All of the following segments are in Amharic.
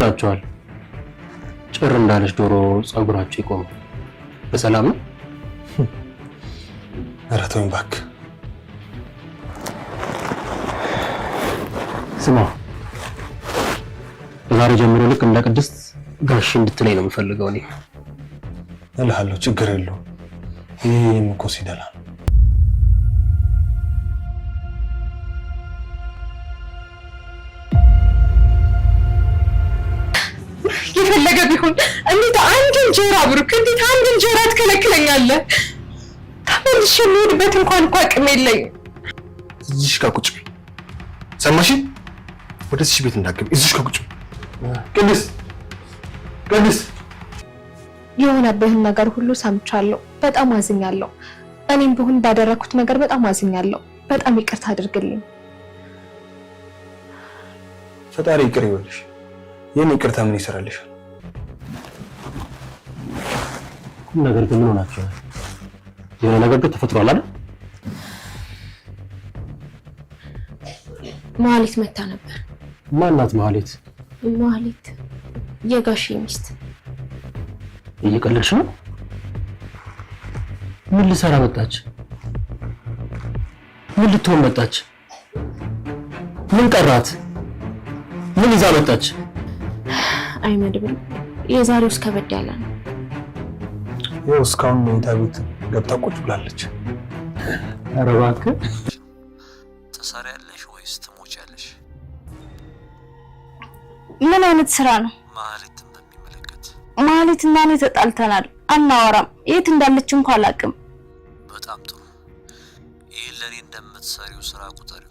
ሆናችኋል? ጭር እንዳለች ዶሮ ጸጉራችሁ ይቆማል። በሰላም ነው? ኧረ ተወኝ እባክህ። ስማ፣ ከዛሬ ጀምሮ ልክ እንደ ቅድስት ጋሽ እንድትለኝ ነው የምፈልገው እኔ። እልሃለሁ፣ ችግር የለውም። ይህም እኮ ሲደላ ነው። የፈለገ ቢሆን እንዴት አንድ እንጀራ ብሩክ፣ እንዴት አንድ እንጀራ ትከለክለኛለህ? ተመልሼ የምሄድበት እንኳን እኮ አቅም የለኝም። እዚሽ ጋር ቁጭ በይ። ሰማሽ? ወደዚሽ ቤት እንዳትገቢ። እዚሽ ጋር ቁጭ በይ። ቅድስት፣ ቅድስት፣ የሆነብህን ነገር ሁሉ ሰምቻለሁ። በጣም አዝኛለሁ። እኔም ብሆን ባደረኩት ነገር በጣም አዝኛለሁ። በጣም ይቅርታ አድርግልኝ። ፈጣሪ ይቅር ይበልሽ። የኔ ይቅርታ ምን ይሰራልሻል? ቁም ነገር ግን ምን ሆናችኋል? የሆነ ነገር ግን ተፈጥሯል አይደል? መሀሌት መታ ነበር። ማናት መሀሌት? መሀሌት የጋሼ ሚስት። እየቀለድሽ ነው? ምን ልሰራ መጣች? ምን ልትሆን መጣች? ምን ቀራት? ምን ይዛ መጣች? አይ መድብል፣ የዛሬው ከበድ ያለ ነው። ይኸው እስካሁን መኝታ ቤት ገብታ ቁጭ ብላለች። ኧረ እባክህ። ትሰሪያለሽ ወይስ ትሞቻለሽ? ምን አይነት ስራ ነው? ማህሌትን በሚመለከት። ማህሌትና እኔ ተጣልተናል፣ አናወራም። የት እንዳለች እንኳን አላውቅም። በጣም ጥሩ። ይህን ለእኔ እንደምትሰሪው ስራ ቁጠሪው።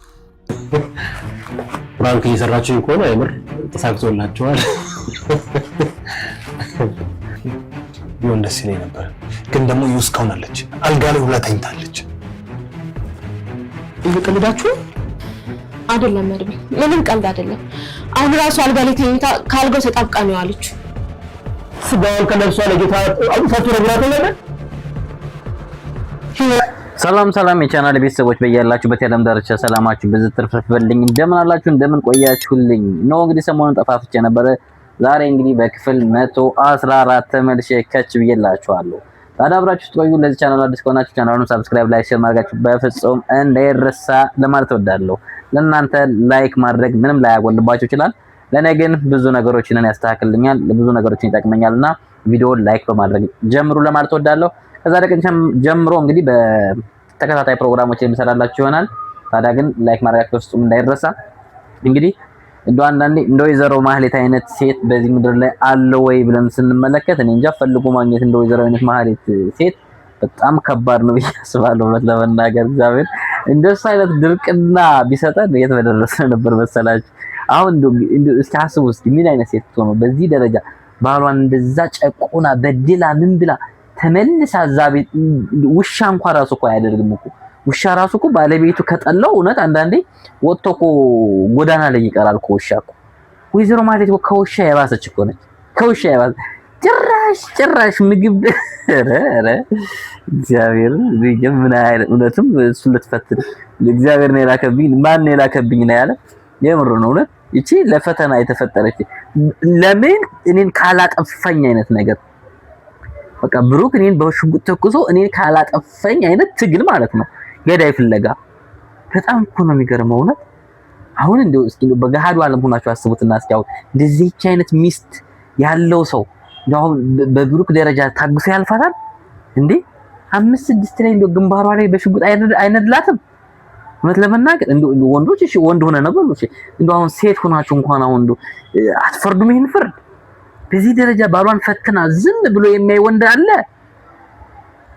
Prank እየሰራችሁ ከሆነ የምር ተሳክቶላችኋል። ቢሆን ደስ ይለኝ ነበር፣ ግን ደግሞ ይኸው እስካሁን አለች። አልጋ ላይ ሁላ ተኝታለች። እየቀለዳችሁ አይደለም መድብል፣ ምንም ቀልድ አይደለም። አሁን ራሱ አልጋ ላይ ተኝታ ከአልጋው ተጣብቃ ነው ያለችው። ስጋዋን ከነፍሷ ለጌታ አውጥታችሁ ነግራችሁ ነበር። ሰላም ሰላም የቻናል ቤተሰቦች፣ በያላችሁበት የዓለም ዳርቻ ሰላማችሁ ብዝት ትርፍርፍ በልኝ። እንደምን አላችሁ? እንደምን ቆያችሁልኝ? ነው እንግዲህ ሰሞኑን ጠፋፍቼ ነበረ። ዛሬ እንግዲህ በክፍል 114 ተመልሼ ከች ብዬላችኋለሁ። ታዲያ አብራችሁ ስትቆዩ ለዚህ ቻናል አዲስ ከሆናችሁ ቻናሉን subscribe፣ like፣ share ማድረጋችሁ በፍጹም እንዳይረሳ ለማለት እወዳለሁ። ለእናንተ like ማድረግ ምንም ላያጎልባችሁ ይችላል። ለእኔ ግን ብዙ ነገሮችን ያስተካክልኛል፣ ብዙ ነገሮችን ይጠቅመኛልና ቪዲዮውን like በማድረግ ጀምሩ ለማለት እወዳለሁ። ከዛ ቀን ጀምሮ እንግዲህ በተከታታይ ፕሮግራሞች የሚሰራላችሁ ይሆናል። ታዲያ ግን like ማድረጋችሁ በፍጹም እንዳይረሳ። እንግዲህ እንደው አንዳንዴ እንደ ወይዘሮ ማህሌት አይነት ሴት በዚህ ምድር ላይ አለ ወይ ብለን ስንመለከት እኔ እንጃ፣ ፈልጎ ማግኘት እንደ ወይዘሮ አይነት ማህሌት ሴት በጣም ከባድ ነው ብዬ አስባለሁ። እውነት ለመናገር እግዚአብሔር እንደሱ አይነት ድርቅና ቢሰጠን የት በደረሰ ነበር መሰላችሁ። አሁን እንደው እስኪ አስቡ እስኪ ምን አይነት ሴት ትሆን ነው በዚህ ደረጃ ባሏን እንደዛ ጨቁና በድላ ምን ብላ ተመልሳ እዛ ቤት። ውሻ እንኳን ራሱ እኮ አያደርግም እኮ። ውሻ ራሱ እኮ ባለቤቱ ከጠላው እውነት አንዳንዴ ወጥቶ እኮ ጎዳና ላይ ይቀራል እኮ ውሻ እኮ። ወይዘሮ ማለት እኮ ከውሻ የባሰች እኮ ነች። ከውሻ የባሰ ጭራሽ ጭራሽ ምግብ ኧረ ኧረ እግዚአብሔር ምን አይነት እውነትም እሱን ልትፈትን እግዚአብሔር ነው የላከብኝ፣ ማን ነው የላከብኝ ነው ያለ። የምር ነው እውነት ይቺ ለፈተና የተፈጠረች ለምን እኔን ካላጠፋኝ አይነት ነገር፣ በቃ ብሩክ እኔን በሽጉጥ ተኩሶ እኔን ካላጠፋኝ አይነት ትግል ማለት ነው። ገዳይ ፍለጋ። በጣም እኮ ነው የሚገርመው እውነት። አሁን እንደው እስኪ በገሃዱ ዓለም ሆናችሁ አስቡትና እስኪ አሁን እንደዚህች አይነት ሚስት ያለው ሰው እንደው አሁን በብሩክ ደረጃ ታግሶ ያልፋታል እንዴ? አምስት ስድስት ላይ እንደው ግንባሯ ላይ በሽጉጥ አይነድላትም? እውነት ለመናገር እንደው ወንዶች እሺ ወንድ ሆነ ነው በሉ፣ እሺ እንደው አሁን ሴት ሆናችሁ እንኳን አሁን እንደው አትፈርዱም ይሄን ፍርድ? በዚህ ደረጃ ባሏን ፈትና ዝም ብሎ የሚያይ ወንድ አለ?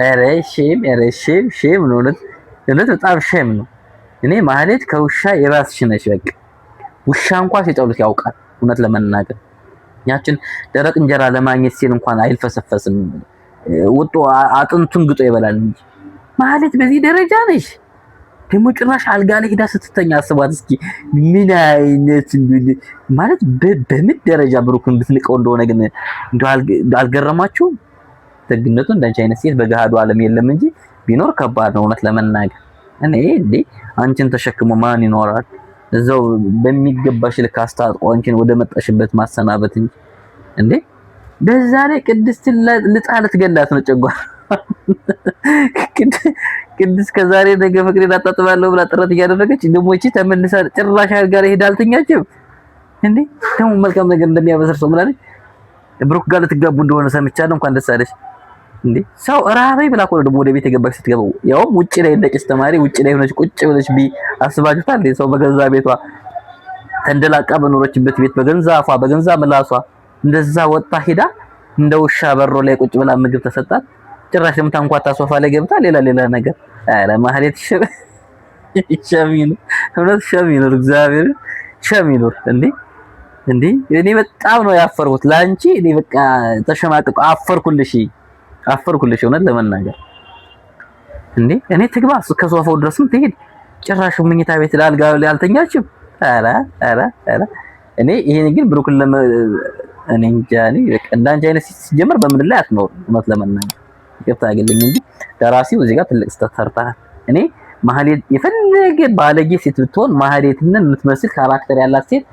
ኧረ shame፣ ኧረ shame፣ shame ነው እውነት፣ እውነት በጣም shame ነው። እኔ ማህሌት ከውሻ የባስሽ ነሽ። በቃ ውሻ እንኳን ሲጠሉት ያውቃል። እውነት ለመናገር ያችን ደረቅ እንጀራ ለማግኘት ሲል እንኳን አይልፈሰፈስም፣ ወጦ አጥንቱን ግጦ ይበላል እንጂ ማህሌት በዚህ ደረጃ ነሽ። ደግሞ ጭራሽ አልጋ ላይ ሄዳ ስትተኛ አስቧት እስኪ ምን አይነት ማለት በምን ደረጃ ብሩክን ብትንቀው እንደሆነ ግን እንደው አልገረማችሁም? ደግነቱ እንዳንቺ አይነት ሴት በገሃዱ ዓለም የለም እንጂ ቢኖር ከባድ ነው እውነት ለመናገር። እኔ እንዴ አንቺን ተሸክሞ ማን ይኖራል? እዛው በሚገባሽ ልክ አስታጥቆ አንቺን ወደ መጣሽበት ማሰናበት እንጂ እንዴ። በዛ ላይ ቅድስትን ልጣ ልትገላት ነው ጨጓራ። ቅድስት ከዛሬ ነገ ፍቅሬን አጣጥባለሁ ብላ ጥረት እያደረገች ደግሞ እቺ ተመልሳ ጭራሽ ጋር ሄዳ አልተኛችም እንዴ። ደግሞ መልካም ነገር እንደሚያበስር ሰው ምናለች? ብሩክ ጋር ልትጋቡ እንደሆነ ሰምቻለሁ፣ እንኳን ደስ አለሽ። እንዴ ሰው ራበኝ ብላ እኮ ነው ደግሞ ወደ ቤት የገባች ስትገባው፣ ያውም ውጭ ላይ እንደ ቄስ ተማሪ ውጭ ላይ ሆነች ቁጭ ብለሽ ቢ አስባችሁታል? ሰው በገዛ ቤቷ ተንደላቃ በኖረችበት ቤት በገንዛ አፏ በገንዛ ምላሷ እንደዛ ወጣ ሄዳ እንደ ውሻ በሮ ላይ ቁጭ ብላ ምግብ ተሰጣት። ጭራሽ ደግሞ ታንኳታ ሶፋ ላይ ገብታ ሌላ ሌላ ነገር። ኧረ ማህሌት shame ይኑር፣ እውነት shame ይኑር፣ እግዚአብሔር shame ይኑር። እንዴ እንዴ እኔ በጣም ነው ያፈርኩት ላንቺ። እኔ በቃ ተሸማቀቁ፣ አፈርኩልሽ፣ አፈርኩልሽ እውነት ለመናገር እንዴ እኔ ትግባ ከሶፋው ድረስም ትሄድ፣ ጭራሽ መኝታ ቤት ላልጋ ላይ አልተኛችም። ኧረ ኧረ ኧረ እኔ ይሄን ግን ብሩክን ለመ እኔ እንጃ። እኔ በቃ እንዳንቺ አይነት ሲጀመር በምድር ላይ አትኖርም። እውነት ለመናገር ይቅርታ አድርግልኝ እንጂ ደራሲው እዚህ ጋር ትልቅ ስህተት ሰርተሃል። እኔ ማህሌት የፈለገ ባለጌ ሴት ብትሆን ማህሌትን የምትመስል character ያላት ሴት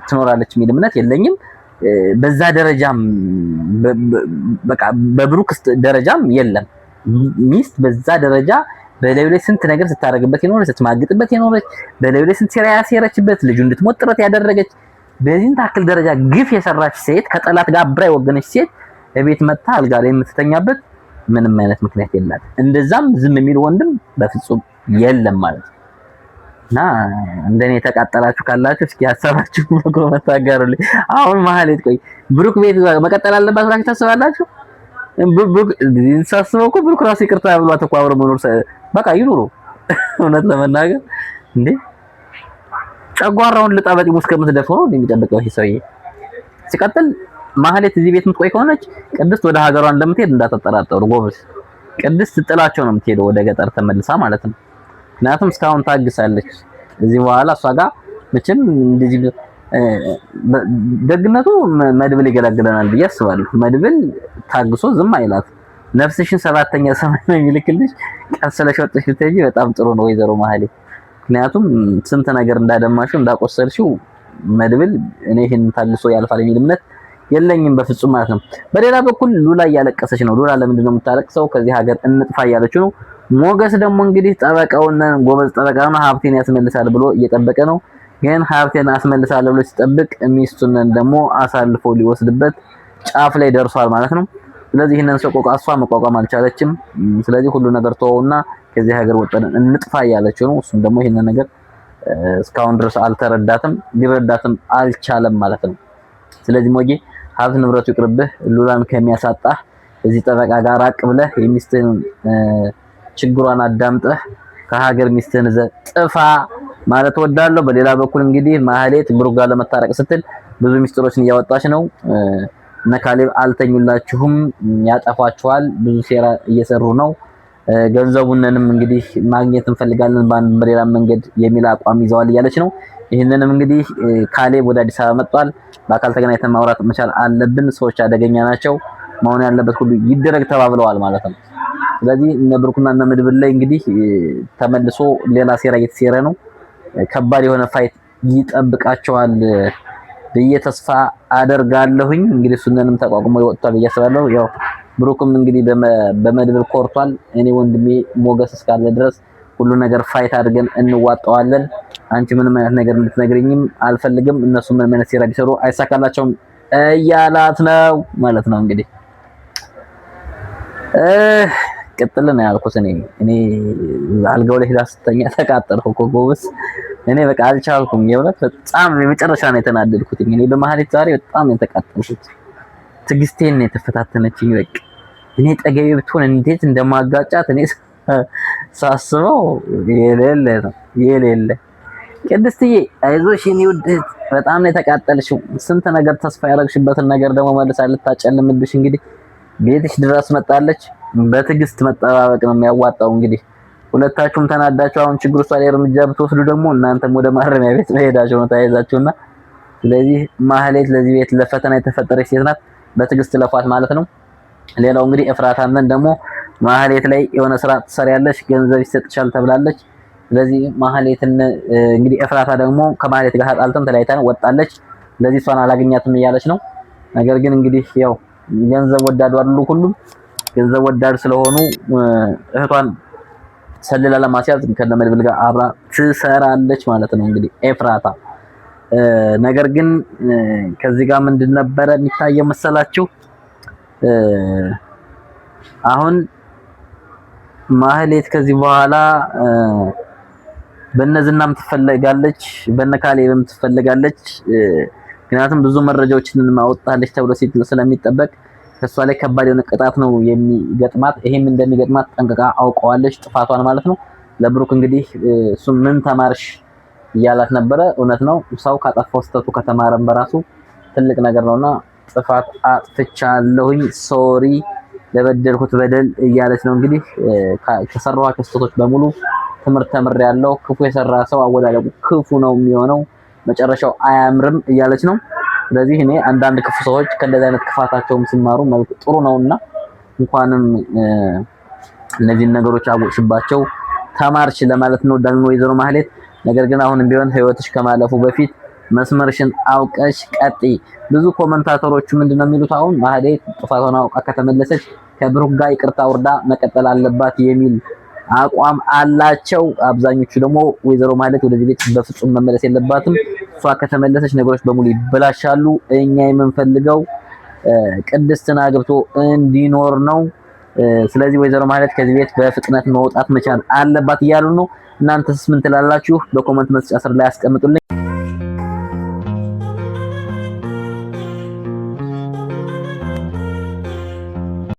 ትኖራለች የሚል እምነት የለኝም። በዛ ደረጃም በቃ በብሩክ ደረጃም የለም። ሚስት በዛ ደረጃ በላዩ ላይ ስንት ነገር ስታደርግበት የኖረች፣ ስትማግጥበት የኖረች፣ በላዩ ላይ ስንት ሴራ ያሴረችበት፣ ልጁ እንድትሞት ጥረት ያደረገች፣ በዚህን ታክል ደረጃ ግፍ የሰራች ሴት፣ ከጠላት ጋር አብራ የወገነች ሴት እቤት መጥታ አልጋ ላይ የምትተኛበት ምንም አይነት ምክንያት የላት። እንደዛም ዝም የሚል ወንድም በፍጹም የለም ማለት ነው። እና እንደኔ የተቃጠላችሁ ካላችሁ እስኪ ሀሳባችሁ በ comment አጋሩልኝ። አሁን ማህሌት ቆይ ብሩክ ቤት መቀጠል አለባት ብላችሁ ታስባላችሁ? ብሩክ ሳስበው እኮ ብሩክ ራሱ ይቅርታ ብሏት እኮ አብሮ መኖር በቃ ይኑሩ። እውነት ለመናገር እንዴ ጨጓራውን ልጣ በጢሙ እስከምትደፍረው ነው የሚጠብቀው ይሄ ሰውዬ። ሲቀጥል ማህሌት እዚህ ቤት የምትቆይ ከሆነች ቅድስት ወደ ሀገሯ እንደምትሄድ እንዳትጠራጠሩ ጎበዝ። ቅድስት ጥላቸው ነው የምትሄደው ወደ ገጠር ተመልሳ ማለት ነው። ምክንያቱም እስካሁን ታግሳለች። እዚህ በኋላ እሷ ጋር መቼም እንደዚህ ደግነቱ መድብል ይገላግለናል ብዬ አስባለሁ። መድብል ታግሶ ዝም አይላት። ነፍስሽን ሰባተኛ ሰማይ ነው የሚልክልሽ። ቀስ ብለሽ ወጥተሽ ብትሄጂ በጣም ጥሩ ነው ወይዘሮ ማህሌት። ምክንያቱም ስንት ነገር እንዳደማሽው እንዳቆሰልሽው መድብል እኔ ይሄን ታግሶ ያልፋል የሚል እምነት የለኝም በፍጹም ማለት ነው። በሌላ በኩል ሉላ እያለቀሰች ነው። ሉላ ለምንድን ነው የምታለቅሰው? ከዚህ ሀገር እንጥፋ እያለችው ነው። ሞገስ ደግሞ እንግዲህ ጠበቃውን ጎበዝ ጠበቃ ነው፣ ሀብቴን ያስመልሳል ብሎ እየጠበቀ ነው። ግን ሀብቴን አስመልሳለሁ ብሎ ሲጠብቅ ሚስቱን ደግሞ አሳልፎ ሊወስድበት ጫፍ ላይ ደርሷል ማለት ነው። ስለዚህ ይህንን ሰቆቃ እሷ መቋቋም አልቻለችም። ስለዚህ ሁሉ ነገር ተወውና ከዚህ ሀገር ወጥተን እንጥፋ እያለችው ነው። እሱም ደግሞ ይህንን ነገር እስካሁን ድረስ አልተረዳትም፣ ሊረዳትም አልቻለም ማለት ነው። ስለዚህ ሞጌ ሀብት ንብረቱ ይቅርብህ፣ ሉላን ከሚያሳጣህ እዚህ ጠበቃ ጋር ራቅ ብለህ የሚስትህን ችግሯን አዳምጠህ ከሀገር ሚስትህን ይዘህ ጥፋ ማለት እወዳለሁ። በሌላ በኩል እንግዲህ ማህሌት ብሩክ ጋር ለመታረቅ ስትል ብዙ ሚስጥሮችን እያወጣች ነው። እነ ካሌብ አልተኙላችሁም፣ ያጠፏችኋል፣ ብዙ ሴራ እየሰሩ ነው። ገንዘቡንንም እንግዲህ ማግኘት እንፈልጋለን በአንድ በሌላ መንገድ የሚል አቋም ይዘዋል እያለች ነው። ይህንንም እንግዲህ ካሌብ ወደ አዲስ አበባ መጥቷል። በአካል ተገናኝተን ማውራት መቻል አለብን፣ ሰዎች አደገኛ ናቸው፣ መሆን ያለበት ሁሉ ይደረግ ተባብለዋል ማለት ነው። ስለዚህ እነ ብሩክና እነ መድብል ላይ እንግዲህ ተመልሶ ሌላ ሴራ እየተሴረ ነው። ከባድ የሆነ fight ይጠብቃቸዋል ብዬ ተስፋ አደርጋለሁኝ። እንግዲህ እሱንንም ተቋቁሞ ይወጣል ብዬ አስባለሁ። ያው ብሩክም እንግዲህ በመድብል ኮርቷል። እኔ ወንድሜ ሞገስ እስካለ ድረስ ሁሉ ነገር fight አድርገን እንዋጣዋለን። አንቺ ምንም አይነት ነገር እንድትነግሪኝም አልፈልግም። እነሱ ምንም አይነት ሴራ ቢሰሩ አይሳካላቸውም እያላት ነው ማለት ነው። እንግዲህ ቅጥል ነው ያልኩት እኔ እኔ አልጋው ላይ ሄዳ ስተኛ ተቃጠልኩ እኮ ጎበዝ። እኔ በቃ አልቻልኩም። የእውነት በጣም የመጨረሻ ነው የተናደድኩት። እኔ በመሀሌት ዛሬ በጣም ነው የተቃጠልኩት። ትዕግስቴን ነው የተፈታተነችኝ። በቃ እኔ ጠገቤ ብትሆን እንዴት እንደማጋጫት እኔ ሳስበው የሌለ ነው የሌለ። ቅድስትዬ አይዞሽ የኔ ውድ እህት፣ በጣም ነው የተቃጠልሽው። ስንት ነገር ተስፋ ያደረግሽበትን ነገር ደግሞ መልሳ ልታጨልምብሽ እንግዲህ ቤትሽ ድረስ መጣለች። በትዕግስት መጠባበቅ ነው የሚያዋጣው። እንግዲህ ሁለታችሁም ተናዳችሁ አሁን ችግር ውስጥ ላይ እርምጃ ብትወስዱ ደግሞ እናንተም ወደ ማረሚያ ቤት መሄዳችሁ ነው ተያይዛችሁና። ስለዚህ ማህሌት ለዚህ ቤት ለፈተና የተፈጠረች ሴት ናት። በትዕግስት ለፏት ማለት ነው። ሌላው እንግዲህ ኤፍራታንን ደግሞ ማህሌት ላይ የሆነ ስራ ትሰሪያለሽ፣ ገንዘብ ይሰጥሻል ተብላለች። ስለዚህ ማህሌትን እንግዲህ ኤፍራታ ደግሞ ከማህሌት ጋር ተጣልተን ተለያይተን ወጣለች። ስለዚህ እሷን አላገኛትም እያለች ነው። ነገር ግን እንግዲህ ያው ገንዘብ ወዳዱ አይደሉ ሁሉም ገንዘብ ወዳድ ስለሆኑ እህቷን ሰልላ ለማስያዝ ከነመድብል ጋር አብራ ትሰራለች ማለት ነው እንግዲህ ኤፍራታ። ነገር ግን ከዚህ ጋር ምንድን ነበረ የሚታየው መሰላችሁ? አሁን ማህሌት ከዚህ በኋላ በነዝናም ትፈለጋለች፣ በነካሌብም ትፈለጋለች። ምክንያቱም ብዙ መረጃዎችን ማወጣለች ተብሎ ስለሚጠበቅ ከሷ ላይ ከባድ የሆነ ቅጣት ነው የሚገጥማት። ይሄም እንደሚገጥማት ጠንቅቃ አውቀዋለች፣ ጥፋቷን ማለት ነው። ለብሩክ እንግዲህ እሱ ምን ተማርሽ እያላት ነበረ። እውነት ነው፣ ሰው ካጠፋው ስህተቱ ከተማረም በራሱ ትልቅ ነገር ነውና ጥፋት አጥፍቻለሁኝ sorry ለበደልኩት በደል እያለች ነው እንግዲህ ከሰራኋቸው ስህተቶች በሙሉ ትምህርት ተምሬያለሁ። ክፉ የሰራ ሰው አወዳደቁ ክፉ ነው የሚሆነው፣ መጨረሻው አያምርም እያለች ነው። ስለዚህ እኔ አንዳንድ ክፉ ሰዎች ከእንደዚህ አይነት ክፋታቸውም ሲማሩ መልክ ጥሩ ነውና እንኳንም እነዚህን ነገሮች አወቅሽባቸው ተማርሽ ለማለት ነው ዳግሞ ወይዘሮ ማህሌት። ነገር ግን አሁንም ቢሆን ህይወትሽ ከማለፉ በፊት መስመርሽን አውቀሽ ቀጥይ። ብዙ commentator ኦቹ ምንድነው የሚሉት አሁን ማህሌት ጥፋቷን አውቃ ከተመለሰች ከብሩክ ጋር ይቅርታ አውርዳ መቀጠል አለባት የሚል አቋም አላቸው። አብዛኞቹ ደግሞ ወይዘሮ ማህሌት ወደዚህ ቤት በፍጹም መመለስ የለባትም፣ እሷ ከተመለሰች ነገሮች በሙሉ ይበላሻሉ፣ እኛ የምንፈልገው ቅድስትን አግብቶ እንዲኖር ነው። ስለዚህ ወይዘሮ ማህሌት ከዚህ ቤት በፍጥነት መውጣት መቻል አለባት እያሉ ነው። እናንተስ ምን ትላላችሁ? በ comment መስጫ ስር ላይ አስቀምጡልኝ።